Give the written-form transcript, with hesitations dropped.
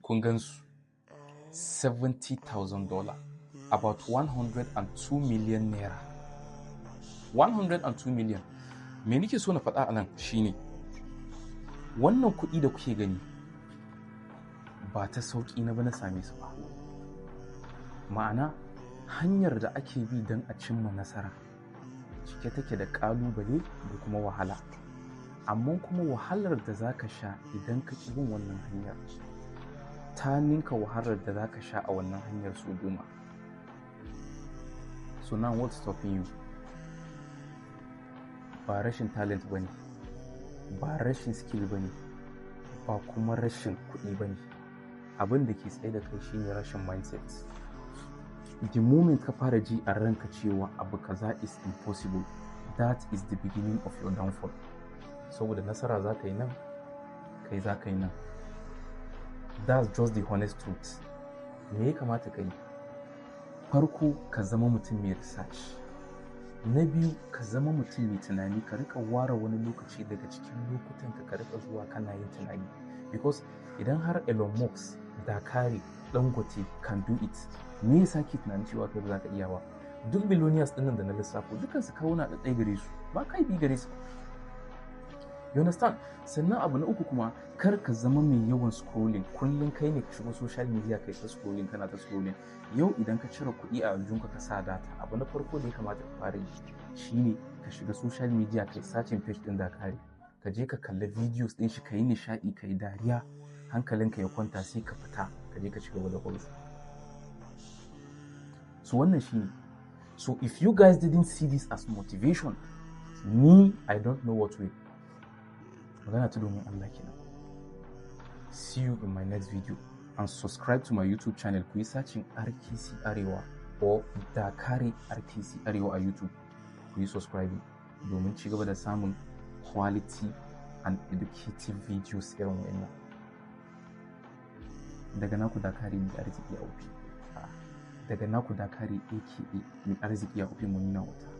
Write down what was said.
Kun gansu, $70,000, about 102 million naira, 102 million. Me nake so na faɗa a nan shine, wannan kuɗi da kuke gani ba ta sauƙi na ba na same su ba. Ma'ana, hanyar da ake bi don a cimma nasara cike take da ƙalubale da kuma wahala, amma kuma wahalar da za ka sha idan ka ƙi bin wannan hanyar ta ninka wahalar da za ka sha a wannan hanyar sau 10. So now, what's stopping you? Ba rashin talent ba ne, ba rashin skill ba ne, ba kuma rashin kuɗi ba ne. Abin da ke tsaye da kai shine rashin mindset. The moment ka fara ji a ranka cewa abu kaza is impossible, that is the beginning of your downfall. Saboda nasara za ta yi nan, kai za ka yi nan. That's just the honest truth. Me ya kamata ka yi? Farko, ka zama mutum mai research. Na biyu, ka zama mutum mai tunani. Ka rika ware wani lokaci daga cikin lokutan ka, ka rika zuwa kana yin tunani, because idan har Elon Musk, Dakare, Dangote can do it, me yasa ke tunanin cewa kai ba za ka iya ba? Duk billionaires ɗin da na lissafo, dukkan su kawuna da ɗaya gare su, ba kai bi gare su. You understand? Sannan abu na uku kuma, kar ka zama mai yawan scrolling. Kullum kai ne ka shigo social media kai ta scrolling, kana ta scrolling. Yau idan ka cire kuɗi a aljihunka ka sa data, abu na farko da ya kamata ka fara yi shine ka shiga social media, kai searching page ɗin Dakare, ka je ka kalli videos ɗin shi, ka yi nishaɗi, ka yi dariya, hankalinka ya kwanta, sai ka fita ka je ka ci gaba da hobbies. So wannan shine. So if you guys didn't see this as motivation, me, I don't know what will. Magana ta domin Allah kenan. See you in my next video and subscribe to my YouTube channel. Ku yi searching RKC Arewa or Dakare RKC Arewa a YouTube. Ku yi subscribing domin ci gaba da samun quality and educative videos irin wa'annan. Daga naku Dakare mai arziki a ofi, daga naku Dakare aka mai arziki a ofi. Munina wata.